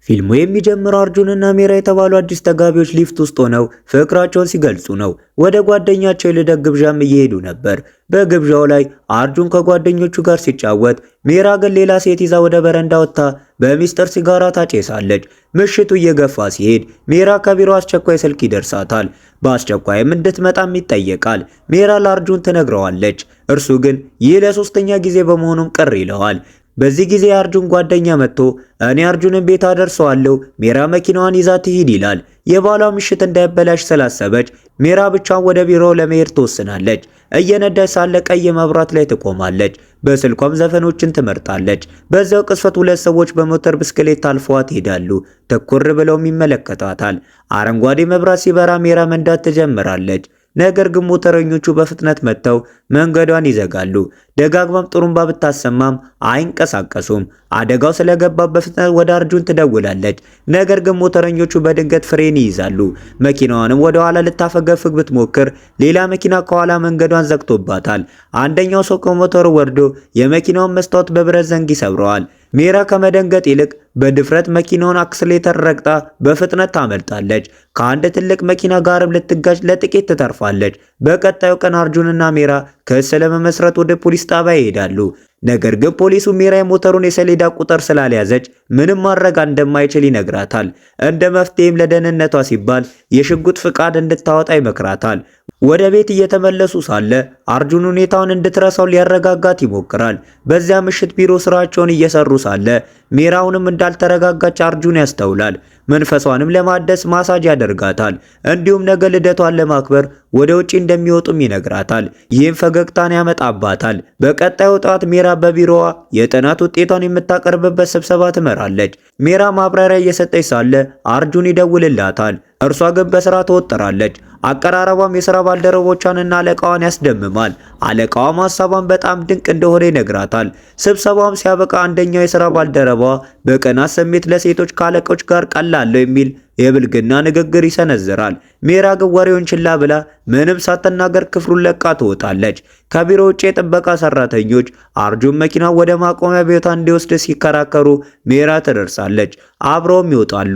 ፊልሙ የሚጀምረው አርጁንና ሜራ የተባሉ አዲስ ተጋቢዎች ሊፍት ውስጥ ሆነው ፍቅራቸውን ሲገልጹ ነው። ወደ ጓደኛቸው የልደት ግብዣም እየሄዱ ነበር። በግብዣው ላይ አርጁን ከጓደኞቹ ጋር ሲጫወት፣ ሜራ ግን ሌላ ሴት ይዛ ወደ በረንዳ ወጥታ በሚስጥር ሲጋራ ታጨሳለች። ምሽቱ እየገፋ ሲሄድ ሜራ ከቢሮ አስቸኳይ ስልክ ይደርሳታል። በአስቸኳይም እንድትመጣም ይጠየቃል። ሜራ ለአርጁን ትነግረዋለች። እርሱ ግን ይህ ለሶስተኛ ጊዜ በመሆኑም ቅር ይለዋል። በዚህ ጊዜ የአርጁን ጓደኛ መጥቶ እኔ አርጁንን ቤት አደርሰዋለሁ፣ ሜራ መኪናዋን ይዛ ትሂድ ይላል። የባሏ ምሽት እንዳይበላሽ ስላሰበች ሜራ ብቻዋን ወደ ቢሮ ለመሄድ ትወስናለች። እየነዳች ሳለ ቀይ መብራት ላይ ትቆማለች። በስልኳም ዘፈኖችን ትመርጣለች። በዚያው ቅጽበት ሁለት ሰዎች በሞተር ብስክሌት አልፈዋት ይሄዳሉ። ትኩር ብለውም ይመለከቷታል። አረንጓዴ መብራት ሲበራ ሜራ መንዳት ትጀምራለች። ነገር ግን ሞተረኞቹ በፍጥነት መጥተው መንገዷን ይዘጋሉ። ደጋግማም ጥሩምባ ብታሰማም አይንቀሳቀሱም። አደጋው ስለገባ በፍጥነት ወደ አርጁን ትደውላለች። ነገር ግን ሞተረኞቹ በድንገት ፍሬን ይይዛሉ። መኪናዋንም ወደ ኋላ ልታፈገፍግ ብትሞክር ሌላ መኪና ከኋላ መንገዷን ዘግቶባታል። አንደኛው ሰው ከሞተሩ ወርዶ የመኪናውን መስታወት በብረት ዘንግ ይሰብረዋል። ሜራ ከመደንገጥ ይልቅ በድፍረት መኪናውን accelerator ረግጣ በፍጥነት ታመልጣለች። ከአንድ ትልቅ መኪና ጋርም ልትጋጭ ለጥቂት ትተርፋለች። በቀጣዩ ቀን አርጁንና ሜራ ክስ ለመመስረት ወደ ፖሊስ ጣቢያ ይሄዳሉ። ነገር ግን ፖሊሱ ሜራ የሞተሩን የሰሌዳ ቁጥር ስላልያዘች ምንም ማድረግ እንደማይችል ይነግራታል። እንደ መፍትሄም ለደህንነቷ ሲባል የሽጉጥ ፍቃድ እንድታወጣ ይመክራታል። ወደ ቤት እየተመለሱ ሳለ አርጁን ሁኔታውን እንድትረሳው ሊያረጋጋት ይሞክራል። በዚያ ምሽት ቢሮ ስራቸውን እየሰሩ ሳለ ሜራውንም እንዳልተረጋጋች አርጁን ያስተውላል። መንፈሷንም ለማደስ ማሳጅ ያደርጋታል። እንዲሁም ነገ ልደቷን ለማክበር ወደ ውጪ እንደሚወጡም ይነግራታል። ይህም ፈገግታን ያመጣባታል። በቀጣዩ ጠዋት ሜራ በቢሮዋ የጥናት ውጤቷን የምታቀርብበት ስብሰባ ትመራለች። ሜራ ማብራሪያ እየሰጠች ሳለ አርጁን ይደውልላታል። እርሷ ግን በስራ ተወጥራለች። አቀራረቧም የስራ ባልደረቦቿንና አለቃዋን ያስደምማል። አለቃዋም ሀሳቧን በጣም ድንቅ እንደሆነ ይነግራታል። ስብሰባውም ሲያበቃ አንደኛው የስራ ባልደረባዋ በቅናት ስሜት ለሴቶች ከአለቆች ጋር ቀላለሁ የሚል የብልግና ንግግር ይሰነዝራል። ሜራ ግን ወሬውን ችላ ብላ ምንም ሳትናገር ክፍሉን ለቃ ትወጣለች። ከቢሮ ውጭ የጥበቃ ሰራተኞች አርጁን መኪና ወደ ማቆሚያ ቦታ እንዲወስድ ሲከራከሩ ሜራ ትደርሳለች። አብረውም ይወጣሉ።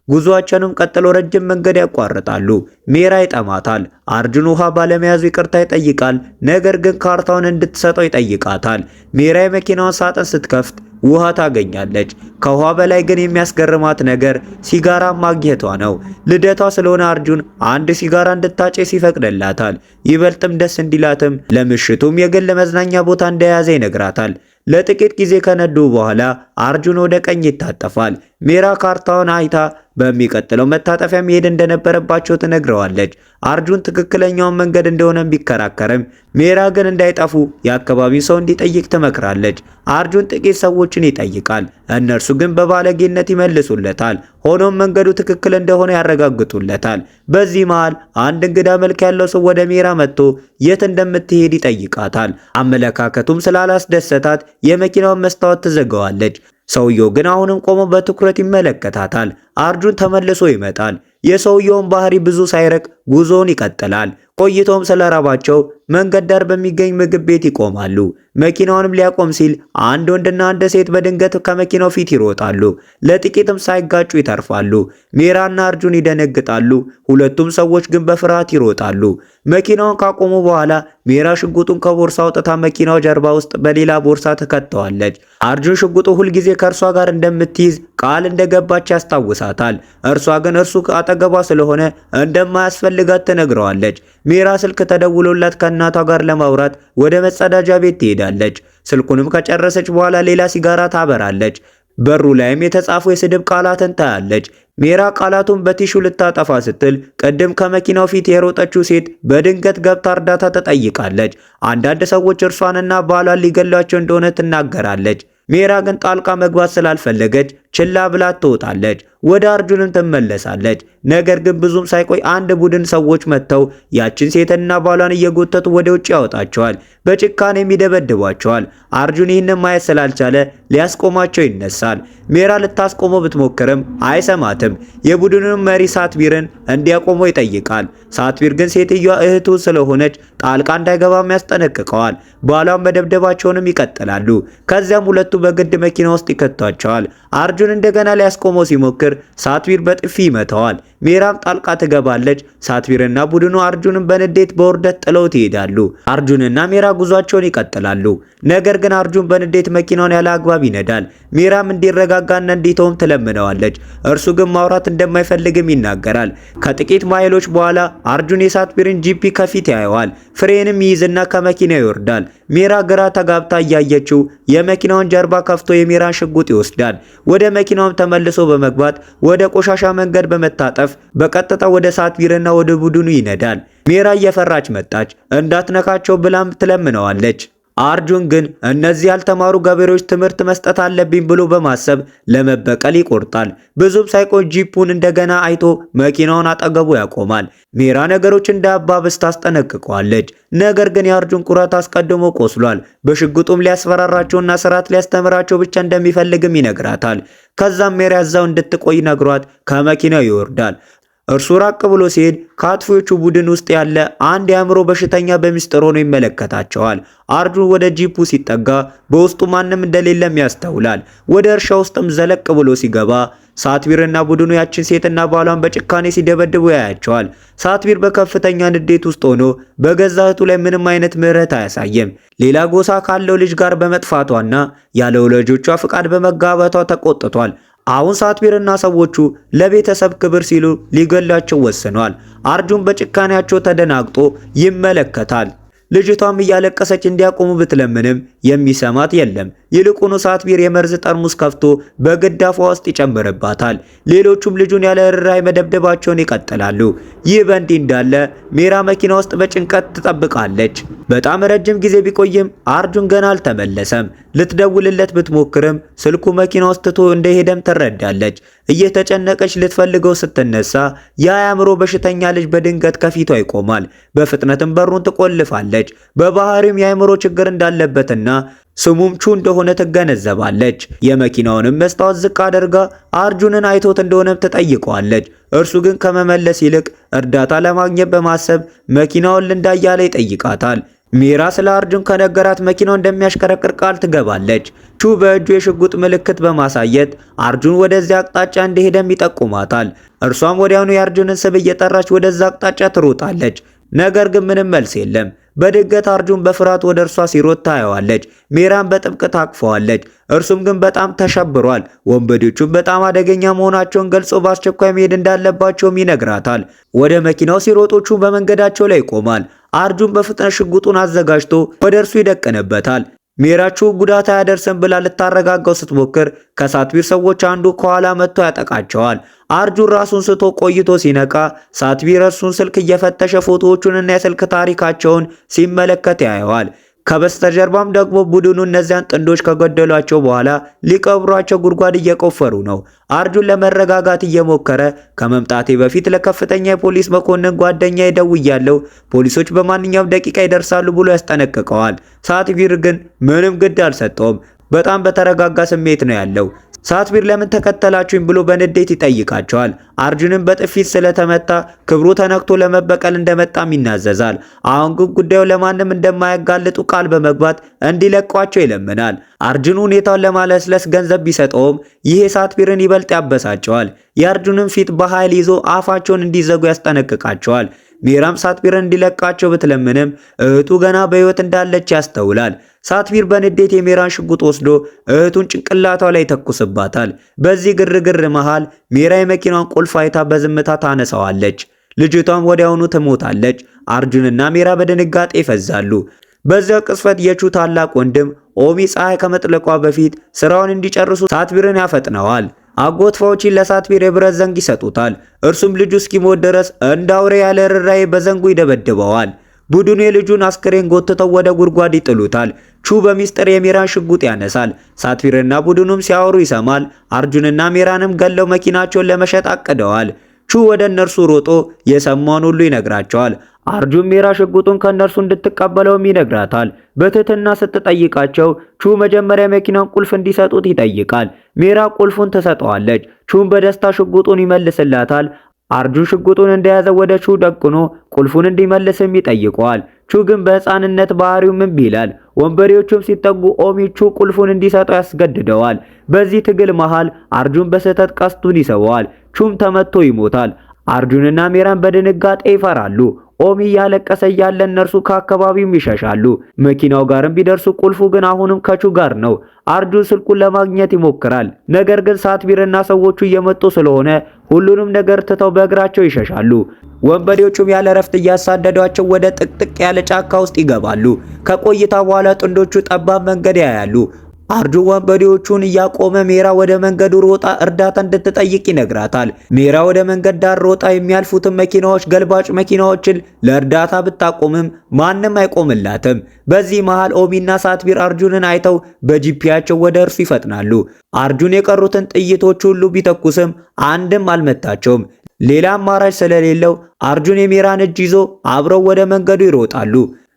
ጉዟቸውንም ቀጥሎ ረጅም መንገድ ያቋርጣሉ። ሜራ ይጠማታል። አርጁን ውሃ ባለመያዙ ይቅርታ ይጠይቃል። ነገር ግን ካርታውን እንድትሰጠው ይጠይቃታል። ሜራ የመኪናውን ሳጥን ስትከፍት ውሃ ታገኛለች። ከውሃ በላይ ግን የሚያስገርማት ነገር ሲጋራ ማግኘቷ ነው። ልደቷ ስለሆነ አርጁን አንድ ሲጋራ እንድታጨስ ይፈቅድላታል። ይበልጥም ደስ እንዲላትም ለምሽቱም የግል መዝናኛ ቦታ እንደያዘ ይነግራታል። ለጥቂት ጊዜ ከነዱ በኋላ አርጁን ወደ ቀኝ ይታጠፋል። ሜራ ካርታውን አይታ በሚቀጥለው መታጠፊያ መሄድ እንደነበረባቸው ትነግረዋለች። አርጁን ትክክለኛውን መንገድ እንደሆነ ቢከራከርም ሜራ ግን እንዳይጠፉ የአካባቢውን ሰው እንዲጠይቅ ትመክራለች። አርጁን ጥቂት ሰዎችን ይጠይቃል። እነርሱ ግን በባለጌነት ይመልሱለታል። ሆኖም መንገዱ ትክክል እንደሆነ ያረጋግጡለታል። በዚህ መሃል አንድ እንግዳ መልክ ያለው ሰው ወደ ሜራ መጥቶ የት እንደምትሄድ ይጠይቃታል። አመለካከቱም ስላላስደሰታት የመኪናውን መስታወት ትዘጋዋለች። ሰውየው ግን አሁንም ቆሞ በትኩረት ይመለከታታል። አርጁን ተመልሶ ይመጣል። የሰውየውን ባህሪ ብዙ ሳይርቅ ጉዞውን ይቀጥላል። ቆይቶም ስለራባቸው መንገድ ዳር በሚገኝ ምግብ ቤት ይቆማሉ። መኪናውንም ሊያቆም ሲል አንድ ወንድና አንድ ሴት በድንገት ከመኪናው ፊት ይሮጣሉ። ለጥቂትም ሳይጋጩ ይተርፋሉ። ሜራና አርጁን ይደነግጣሉ። ሁለቱም ሰዎች ግን በፍርሃት ይሮጣሉ። መኪናውን ካቆሙ በኋላ ሜራ ሽጉጡን ከቦርሳ አውጥታ መኪናው ጀርባ ውስጥ በሌላ ቦርሳ ትከተዋለች። አርጁን ሽጉጡ ሁልጊዜ ከእርሷ ጋር እንደምትይዝ ቃል እንደገባች ያስታውሳታል። እርሷ ግን እርሱ አጠገቧ ስለሆነ እንደማያስፈልጋት ትነግረዋለች። ሜራ ስልክ ተደውሎላት ከእናቷ ጋር ለማውራት ወደ መጸዳጃ ቤት ትሄዳለች። ስልኩንም ከጨረሰች በኋላ ሌላ ሲጋራ ታበራለች። በሩ ላይም የተጻፉ የስድብ ቃላትን ታያለች። ሜራ ቃላቱን በ tissue ልታጠፋ ስትል ቅድም ከመኪናው ፊት የሮጠችው ሴት በድንገት ገብታ እርዳታ ትጠይቃለች። አንዳንድ ሰዎች እርሷንና ባሏን ሊገሏቸው እንደሆነ ትናገራለች። ሜራ ግን ጣልቃ መግባት ስላልፈለገች ችላ ብላ ትወጣለች። ወደ አርጁንም ትመለሳለች። ነገር ግን ብዙም ሳይቆይ አንድ ቡድን ሰዎች መጥተው ያችን ሴትና ባሏን እየጎተቱ ወደ ውጭ ያወጣቸዋል። በጭካኔም ይደበድቧቸዋል። አርጁን ይህንን ማየት ስላልቻለ ሊያስቆማቸው ይነሳል። ሜራ ልታስቆመው ብትሞክርም አይሰማትም። የቡድኑን መሪ ሳትቢርን እንዲያቆመው ይጠይቃል። ሳትቢር ግን ሴትዮዋ እህቱ ስለሆነች ጣልቃ እንዳይገባም ያስጠነቅቀዋል። ባሏን መደብደባቸውንም ይቀጥላሉ። ከዚያም ሁለቱ በግድ መኪና ውስጥ ይከቷቸዋል። አርጁን አርጁን እንደገና ሊያስቆመው ሲሞክር ሳትቢር በጥፊ ይመታዋል። ሜራም ጣልቃ ትገባለች። ሳትቢርና ቡድኑ አርጁንን በንዴት በውርደት ጥለውት ይሄዳሉ። አርጁንና ሜራ ጉዟቸውን ይቀጥላሉ። ነገር ግን አርጁን በንዴት መኪናውን ያለ አግባብ ይነዳል። ሜራም እንዲረጋጋና እንዲተውም ትለምነዋለች። እርሱ ግን ማውራት እንደማይፈልግም ይናገራል። ከጥቂት ማይሎች በኋላ አርጁን የሳትቢርን ጂፕ ከፊት ያየዋል። ፍሬንም ይይዝና ከመኪናው ይወርዳል። ሜራ ግራ ተጋብታ እያየችው የመኪናውን ጀርባ ከፍቶ የሜራን ሽጉጥ ይወስዳል። ወደ መኪናውም ተመልሶ በመግባት ወደ ቆሻሻ መንገድ በመታጠፍ በቀጥታ ወደ ሳትቢርና ወደ ቡድኑ ይነዳል። ሜራ እየፈራች መጣች። እንዳትነካቸው ብላም ትለምነዋለች። አርጁን ግን እነዚህ ያልተማሩ ገበሬዎች ትምህርት መስጠት አለብኝ ብሎ በማሰብ ለመበቀል ይቆርጣል። ብዙም ሳይቆይ ጂፑን እንደገና አይቶ መኪናውን አጠገቡ ያቆማል። ሜራ ነገሮች እንዳያባብስ ታስጠነቅቀዋለች። ነገር ግን የአርጁን ኩራት አስቀድሞ ቆስሏል። በሽጉጡም ሊያስፈራራቸውና ስርዓት ሊያስተምራቸው ብቻ እንደሚፈልግም ይነግራታል። ከዛም ሜራ እዛው እንድትቆይ ነግሯት ከመኪናው ይወርዳል። እርሱ ራቅ ብሎ ሲሄድ ከአጥፊዎቹ ቡድን ውስጥ ያለ አንድ የአእምሮ በሽተኛ በሚስጥር ሆኖ ይመለከታቸዋል። አርጁን ወደ ጂፑ ሲጠጋ በውስጡ ማንም እንደሌለም ያስተውላል። ወደ እርሻ ውስጥም ዘለቅ ብሎ ሲገባ ሳትቢርና ቡድኑ ያችን ሴትና ባሏን በጭካኔ ሲደበድቡ ያያቸዋል። ሳትቢር በከፍተኛ ንዴት ውስጥ ሆኖ በገዛ እህቱ ላይ ምንም አይነት ምህረት አያሳይም። ሌላ ጎሳ ካለው ልጅ ጋር በመጥፋቷና ያለ ወላጆቿ ፍቃድ በመጋባቷ ተቆጥቷል። አሁን ሳትቢርና ሰዎቹ ለቤተሰብ ክብር ሲሉ ሊገላቸው ወስኗል። አርጁን በጭካኔያቸው ተደናግጦ ይመለከታል። ልጅቷም እያለቀሰች እንዲያቆሙ ብትለምንም የሚሰማት የለም። ይልቁኑ ሳትቢር የመርዝ ጠርሙስ ከፍቶ በግድ አፏ ውስጥ ይጨምርባታል። ሌሎቹም ልጁን ያለ ርህራሄ መደብደባቸውን ይቀጥላሉ። ይህ በእንዲህ እንዳለ ሜራ መኪና ውስጥ በጭንቀት ትጠብቃለች። በጣም ረጅም ጊዜ ቢቆይም አርጁን ገና አልተመለሰም። ልትደውልለት ብትሞክርም ስልኩ መኪና ውስጥ ትቶ እንደሄደም ትረዳለች። እየተጨነቀች ልትፈልገው ስትነሳ የአእምሮ በሽተኛ ልጅ በድንገት ከፊቷ ይቆማል። በፍጥነትም በሩን ትቆልፋለች። በባህሪም የአእምሮ ችግር እንዳለበትና ስሙም ቹ እንደሆነ ትገነዘባለች። የመኪናውንም መስታወት ዝቅ አድርጋ አርጁንን አይቶት እንደሆነም ትጠይቀዋለች። እርሱ ግን ከመመለስ ይልቅ እርዳታ ለማግኘት በማሰብ መኪናውን ልንዳ እያለ ይጠይቃታል። ሜራ ስለ አርጁን ከነገራት መኪናው እንደሚያሽከረክር ቃል ትገባለች። ቹ በእጁ የሽጉጥ ምልክት በማሳየት አርጁን ወደዚያ አቅጣጫ እንደሄደም ይጠቁማታል። እርሷም ወዲያውኑ የአርጁንን ስም እየጠራች ወደዛ አቅጣጫ ትሮጣለች። ነገር ግን ምንም መልስ የለም። በድንገት አርጁን በፍርሃት ወደ እርሷ ሲሮጥ ታየዋለች። ሜራን በጥብቅ ታቅፈዋለች። እርሱም ግን በጣም ተሸብሯል። ወንበዴዎቹም በጣም አደገኛ መሆናቸውን ገልጾ በአስቸኳይ መሄድ እንዳለባቸውም ይነግራታል። ወደ መኪናው ሲሮጡ ቹ በመንገዳቸው ላይ ይቆማል። አርጁን በፍጥነት ሽጉጡን አዘጋጅቶ ወደ እርሱ ይደቅንበታል። ሜራ ቹ ጉዳት አያደርስም ብላ ልታረጋጋው ስትሞክር ከሳትቢር ሰዎች አንዱ ከኋላ መጥቶ ያጠቃቸዋል። አርጁን ራሱን ስቶ ቆይቶ ሲነቃ ሳትቢር እርሱን ስልክ እየፈተሸ ፎቶዎቹንና የስልክ ታሪካቸውን ሲመለከት ያየዋል። ከበስተጀርባም ደግሞ ቡድኑ እነዚያን ጥንዶች ከገደሏቸው በኋላ ሊቀብሯቸው ጉድጓድ እየቆፈሩ ነው። አርጁን ለመረጋጋት እየሞከረ ከመምጣቴ በፊት ለከፍተኛ የፖሊስ መኮንን ጓደኛዬ ደውያለሁ፣ ፖሊሶች በማንኛውም ደቂቃ ይደርሳሉ ብሎ ያስጠነቅቀዋል። ሳትቢር ግን ምንም ግድ አልሰጠውም። በጣም በተረጋጋ ስሜት ነው ያለው። ሳትቢር ለምን ተከተላችሁኝ ብሎ በንዴት ይጠይቃቸዋል። አርጁንም በጥፊት ስለተመታ ክብሩ ተነክቶ ለመበቀል እንደመጣም ይናዘዛል። አሁን ግን ጉዳዩ ለማንም እንደማያጋልጡ ቃል በመግባት እንዲለቋቸው ይለምናል። አርጁን ሁኔታውን ለማለስለስ ገንዘብ ቢሰጠውም ይሄ ሳትቢርን ይበልጥ ያበሳጨዋል። የአርጁንም ፊት በኃይል ይዞ አፋቸውን እንዲዘጉ ያስጠነቅቃቸዋል። ሜራም ሳትቢርን እንዲለቃቸው ብትለምንም እህቱ ገና በሕይወት እንዳለች ያስተውላል። ሳትቢር በንዴት የሜራን ሽጉጥ ወስዶ እህቱን ጭንቅላቷ ላይ ይተኩስባታል። በዚህ ግርግር መሃል ሜራ የመኪናዋን ቁልፍ አይታ በዝምታ ታነሳዋለች። ልጅቷም ወዲያውኑ ትሞታለች። አርጁንና ሜራ በድንጋጤ ይፈዛሉ። በዚያው ቅጽበት የቹ ታላቅ ወንድም ኦሚ ፀሐይ ከመጥለቋ በፊት ስራውን እንዲጨርሱ ሳትቢርን ያፈጥነዋል። አጎት ፋውቺን ለሳትቢር የብረት ዘንግ ይሰጡታል። እርሱም ልጁ እስኪሞት ድረስ እንደ አውሬ ያለ ርህራሄ በዘንጉ ይደበድበዋል። ቡድኑ የልጁን አስክሬን ጎትተው ወደ ጉድጓድ ይጥሉታል። ቹ በሚስጥር የሜራን ሽጉጥ ያነሳል። ሳትቢርና ቡድኑም ሲያወሩ ይሰማል። አርጁንና ሜራንም ገለው መኪናቸውን ለመሸጥ አቅደዋል። ቹ ወደ እነርሱ ሮጦ የሰማውን ሁሉ ይነግራቸዋል። አርጁን ሜራ ሽጉጡን ከእነርሱ እንድትቀበለውም ይነግራታል። በትህትና ስትጠይቃቸው ቹ መጀመሪያ መኪናውን ቁልፍ እንዲሰጡት ይጠይቃል። ሜራ ቁልፉን ትሰጠዋለች። ቹም በደስታ ሽጉጡን ይመልስላታል። አርጁን ሽጉጡን እንደያዘ ወደ ቹ ደቅኖ ቁልፉን እንዲመልስም ይጠይቀዋል። ቹ ግን በህፃንነት ባህሪው እምቢ ይላል። ወንበዴዎቹም ሲጠጉ ኦሚ ቹ ቁልፉን እንዲሰጠው ያስገድደዋል። በዚህ ትግል መሃል አርጁን በስህተት ቀስቱን ይስበዋል። ቹም ተመቶ ይሞታል። አርጁንና ሜራን በድንጋጤ ይፈራሉ። ኦሚ እያለቀሰ እያለ እነርሱ ከአካባቢውም ይሸሻሉ። መኪናው ጋርም ቢደርሱ ቁልፉ ግን አሁንም ከቹ ጋር ነው። አርጁን ስልኩን ለማግኘት ይሞክራል። ነገር ግን ሳትቢርና ሰዎቹ እየመጡ ስለሆነ ሁሉንም ነገር ትተው በእግራቸው ይሸሻሉ። ወንበዴዎቹም ያለ እረፍት እያሳደዷቸው ወደ ጥቅጥቅ ያለ ጫካ ውስጥ ይገባሉ። ከቆይታ በኋላ ጥንዶቹ ጠባብ መንገድ ያያሉ። አርጁን ወንበዴዎቹን እያቆመ ሜራ ወደ መንገዱ ሮጣ እርዳታ እንድትጠይቅ ይነግራታል። ሜራ ወደ መንገድ ዳር ሮጣ የሚያልፉትን መኪናዎች፣ ገልባጭ መኪናዎችን ለእርዳታ ብታቆምም ማንም አይቆምላትም። በዚህ መሃል ኦሚና ሳትቢር አርጁንን አይተው በጂፒያቸው ወደ እርሱ ይፈጥናሉ። አርጁን የቀሩትን ጥይቶች ሁሉ ቢተኩስም አንድም አልመታቸውም። ሌላ አማራጭ ስለሌለው አርጁን የሜራን እጅ ይዞ አብረው ወደ መንገዱ ይሮጣሉ።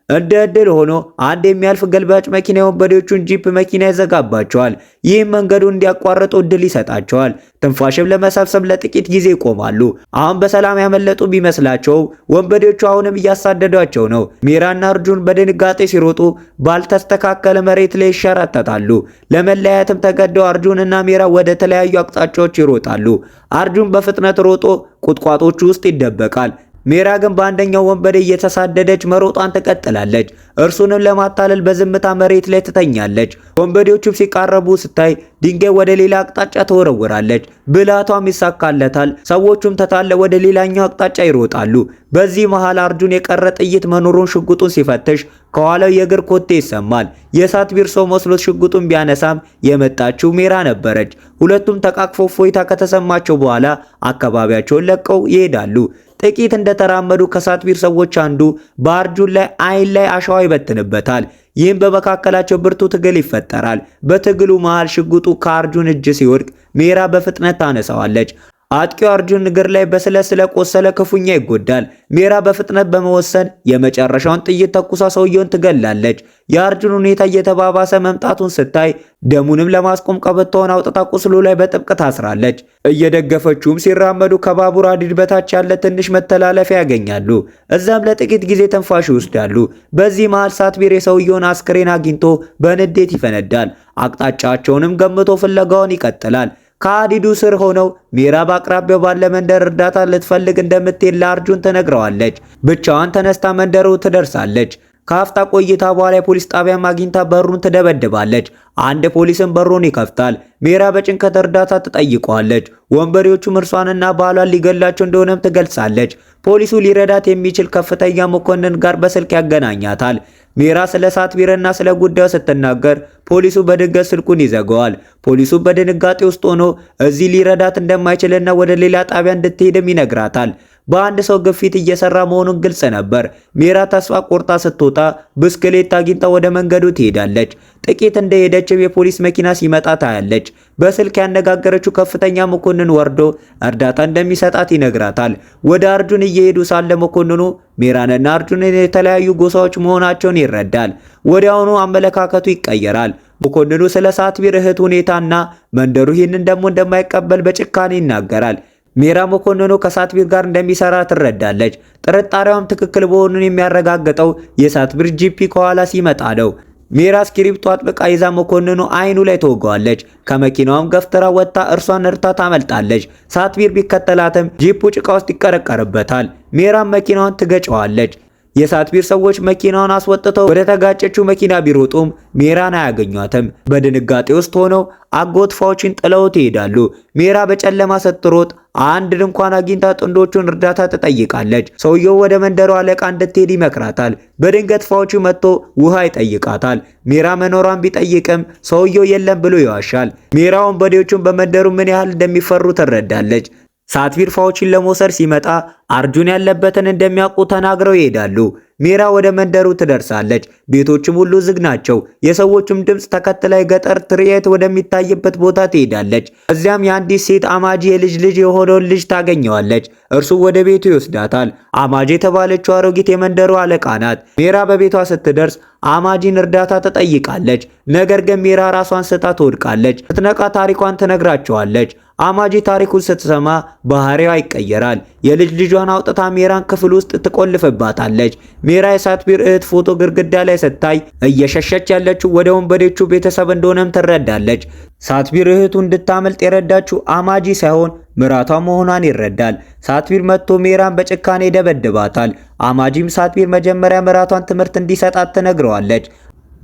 እንደ እድል ሆኖ አንድ የሚያልፍ ገልባጭ መኪና የወንበዴዎቹን ጂፕ መኪና ይዘጋባቸዋል። ይህም መንገዱን እንዲያቋርጡ እድል ይሰጣቸዋል። ትንፋሽም ለመሰብሰብ ለጥቂት ጊዜ ይቆማሉ። አሁን በሰላም ያመለጡ ቢመስላቸው ወንበዴዎቹ አሁንም እያሳደዷቸው ነው። ሜራና አርጁን በድንጋጤ ሲሮጡ ባልተስተካከለ መሬት ላይ ይሸራተታሉ። ለመለያየትም ተገደው አርጁን እና ሜራ ወደ ተለያዩ አቅጣጫዎች ይሮጣሉ። አርጁን በፍጥነት ሮጦ ቁጥቋጦቹ ውስጥ ይደበቃል። ሜራ ግን በአንደኛው ወንበዴ እየተሳደደች መሮጧን ትቀጥላለች። እርሱንም ለማታለል በዝምታ መሬት ላይ ትተኛለች። ወንበዴዎቹም ሲቃረቡ ስታይ ድንጋይ ወደ ሌላ አቅጣጫ ትወረውራለች። ብልሃቷም ይሳካለታል። ሰዎቹም ተታለው ወደ ሌላኛው አቅጣጫ ይሮጣሉ። በዚህ መሃል አርጁን የቀረ ጥይት መኖሩን ሽጉጡን ሲፈትሽ ከኋላው የእግር ኮቴ ይሰማል። የሳትቢር ሰው መስሎት ሽጉጡን ቢያነሳም የመጣችው ሜራ ነበረች። ሁለቱም ተቃቅፈው እፎይታ ከተሰማቸው በኋላ አካባቢያቸውን ለቀው ይሄዳሉ። ጥቂት እንደተራመዱ ከሳትቢር ሰዎች አንዱ በአርጁን ላይ አይን ላይ አሸዋ ይበትንበታል። ይህም በመካከላቸው ብርቱ ትግል ይፈጠራል። በትግሉ መሃል ሽጉጡ ከአርጁን እጅ ሲወድቅ ሜራ በፍጥነት ታነሳዋለች። አጥቂው አርጁን እግር ላይ በስለት ስለቆሰለ ክፉኛ ይጎዳል። ሜራ በፍጥነት በመወሰን የመጨረሻውን ጥይት ተኩሳ ሰውየውን ትገላለች። የአርጁን ሁኔታ እየተባባሰ መምጣቱን ስታይ ደሙንም ለማስቆም ቀበቶውን አውጥታ ቁስሉ ላይ በጥብቅ ታስራለች። እየደገፈችውም ሲራመዱ ከባቡር ሐዲድ በታች ያለ ትንሽ መተላለፊያ ያገኛሉ። እዛም ለጥቂት ጊዜ ትንፋሽ ይወስዳሉ። በዚህ መሃል ሳትቢር የሰውየውን አስክሬን አግኝቶ በንዴት ይፈነዳል። አቅጣጫቸውንም ገምቶ ፍለጋውን ይቀጥላል። ከሐዲዱ ስር ሆነው ሜራ በአቅራቢያው ባለ መንደር እርዳታ ልትፈልግ እንደምትሄድ ለአርጁን ትነግረዋለች። ብቻዋን ተነስታ መንደሩ ትደርሳለች። ከአፍታ ቆይታ በኋላ የፖሊስ ጣቢያም አግኝታ በሩን ትደበድባለች። አንድ ፖሊስም በሩን ይከፍታል። ሜራ በጭንቀት እርዳታ ትጠይቀዋለች። ወንበዴዎቹም እርሷንና ባሏን ሊገላቸው እንደሆነም ትገልጻለች። ፖሊሱ ሊረዳት የሚችል ከፍተኛ መኮንን ጋር በስልክ ያገናኛታል። ሜራ ስለ ሳትቢርና ስለ ጉዳዩ ስትናገር ፖሊሱ በድንገት ስልኩን ይዘጋዋል። ፖሊሱ በድንጋጤ ውስጥ ሆኖ እዚህ ሊረዳት እንደማይችልና ወደ ሌላ ጣቢያ እንድትሄድም ይነግራታል። በአንድ ሰው ግፊት እየሰራ መሆኑን ግልጽ ነበር። ሜራ ተስፋ ቆርጣ ስትወጣ ብስክሌት አግኝታ ወደ መንገዱ ትሄዳለች። ጥቂት እንደሄደችም የፖሊስ መኪና ሲመጣ ታያለች። በስልክ ያነጋገረችው ከፍተኛ መኮንን ወርዶ እርዳታ እንደሚሰጣት ይነግራታል። ወደ አርጁን እየሄዱ ሳለ መኮንኑ ሜራንና አርጁንን የተለያዩ ጎሳዎች መሆናቸውን ይረዳል። ወዲያውኑ አመለካከቱ ይቀየራል። መኮንኑ ስለ ሳትቢር እህት ሁኔታና መንደሩ ይህንን ደግሞ እንደማይቀበል በጭካኔ ይናገራል። ሜራ መኮንኑ ከሳትቢር ጋር እንደሚሰራ ትረዳለች። ጥርጣሬዋም ትክክል መሆኑን የሚያረጋግጠው የሳትቢር ጂፕ ከኋላ ሲመጣ ነው። ሜራ እስክሪብቶ አጥብቃ ይዛ መኮንኑ አይኑ ላይ ትወጋዋለች። ከመኪናዋም ገፍትራ ወጥታ እርሷን እርታ ታመልጣለች። ሳትቢር ቢከተላትም ጂፑ ጭቃ ውስጥ ይቀረቀርበታል። ሜራም መኪናዋን ትገጨዋለች። የሳትቢር ሰዎች መኪናውን አስወጥተው ወደ ተጋጨችው መኪና ቢሮጡም ሜራን አያገኟትም። በድንጋጤ ውስጥ ሆነው አጎት ፋውቺን ጥለውት ይሄዳሉ። ሜራ በጨለማ ስትሮጥ አንድ ድንኳን አግኝታ ጥንዶቹን እርዳታ ትጠይቃለች። ሰውየው ወደ መንደሩ አለቃ እንድትሄድ ይመክራታል። በድንገት ፋውቺ መጥቶ ውሃ ይጠይቃታል። ሜራ መኖሯን ቢጠይቅም ሰውየው የለም ብሎ ይዋሻል። ሜራ ወንበዴዎቹን በመንደሩ ምን ያህል እንደሚፈሩ ትረዳለች። ሳትቢር ፋውቺን ለመውሰድ ሲመጣ አርጁን ያለበትን እንደሚያውቁ ተናግረው ይሄዳሉ። ሜራ ወደ መንደሩ ትደርሳለች። ቤቶችም ሁሉ ዝግ ናቸው። የሰዎቹም ድምፅ ተከትላ የገጠር ትርኢት ወደሚታይበት ቦታ ትሄዳለች። እዚያም የአንዲት ሴት አማጂ የልጅ ልጅ የሆነውን ልጅ ታገኘዋለች። እርሱ ወደ ቤቱ ይወስዳታል። አማጂ የተባለችው አሮጊት የመንደሩ አለቃ ናት። ሜራ በቤቷ ስትደርስ አማጂን እርዳታ ትጠይቃለች። ነገር ግን ሜራ ራሷን ስታ ትወድቃለች። ስትነቃ ታሪኳን ትነግራቸዋለች። አማጂ ታሪኩን ስትሰማ ባህሪዋ ይቀየራል። የልጅ ልጇን አውጥታ ሜራን ክፍል ውስጥ ትቆልፍባታለች። ሜራ የሳትቢር እህት ፎቶ ግድግዳ ላይ ስታይ እየሸሸች ያለችው ወደ ወንበዴዎቹ ቤተሰብ እንደሆነም ትረዳለች። ሳትቢር እህቱ እንድታመልጥ የረዳችው አማጂ ሳይሆን ምራቷ መሆኗን ይረዳል። ሳትቢር መጥቶ ሜራን በጭካኔ ይደበድባታል። አማጂም ሳትቢር መጀመሪያ ምራቷን ትምህርት እንዲሰጣት ትነግረዋለች።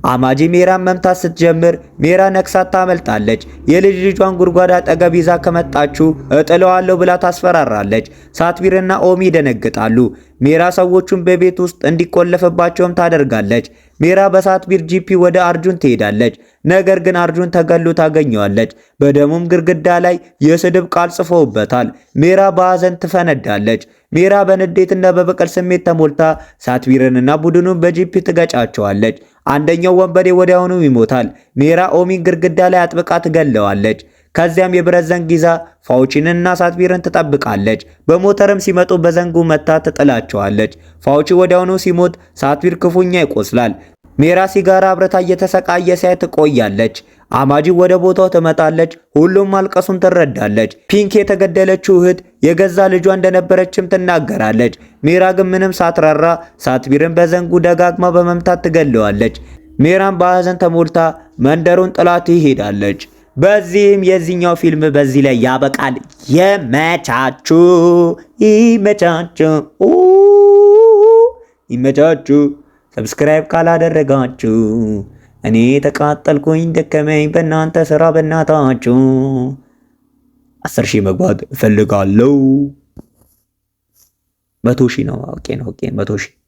አማጂ ሜራን መምታት ስትጀምር ሜራ ነክሳት ታመልጣለች። የልጅ ልጇን ጉድጓድ አጠገብ ይዛ ከመጣችሁ እጥለዋለሁ ብላ ታስፈራራለች። ሳትቢርና ኦሚ ይደነግጣሉ። ሜራ ሰዎቹን በቤት ውስጥ እንዲቆለፍባቸውም ታደርጋለች። ሜራ በሳትቢር ጂፕ ወደ አርጁን ትሄዳለች። ነገር ግን አርጁን ተገሎ ታገኘዋለች። በደሙም ግድግዳ ላይ የስድብ ቃል ጽፈውበታል። ሜራ በሐዘን ትፈነዳለች። ሜራ በንዴትና በበቀል ስሜት ተሞልታ ሳትቢርንና ቡድኑን በጂፕ ትገጫቸዋለች። አንደኛው ወንበዴ ወዲያውኑ ይሞታል። ሜራ ኦሚን ግድግዳ ላይ አጥብቃ ትገለዋለች። ከዚያም የብረት ዘንግ ይዛ ፋውቺንና ሳትቢርን ትጠብቃለች። በሞተርም ሲመጡ በዘንጉ መታ ትጥላቸዋለች። ፋውቺ ወዲያውኑ ሲሞት ሳትቢር ክፉኛ ይቆስላል። ሜራ ሲጋራ አብረታ እየተሰቃየ ሲያይ ትቆያለች። አማጂ ወደ ቦታው ትመጣለች። ሁሉም ማልቀሱን ትረዳለች። ፒንክ የተገደለችው እህት የገዛ ልጇ እንደነበረችም ትናገራለች። ሜራ ግን ምንም ሳትራራ ሳትቢርን በዘንጉ ደጋግማ በመምታት ትገለዋለች። ሜራን በሐዘን ተሞልታ መንደሩን ጥላ ትሄዳለች። በዚህም የዚህኛው ፊልም በዚህ ላይ ያበቃል። የመቻችሁ ይመቻችሁ ይመቻችሁ። Subscribe ካላደረጋችሁ እኔ ተቃጠልኩኝ፣ ደከመኝ በእናንተ ስራ በእናታችሁ። 10,000 መግባት እፈልጋለሁ። 100,000 ነው። Okay ነው። Okay 100,000።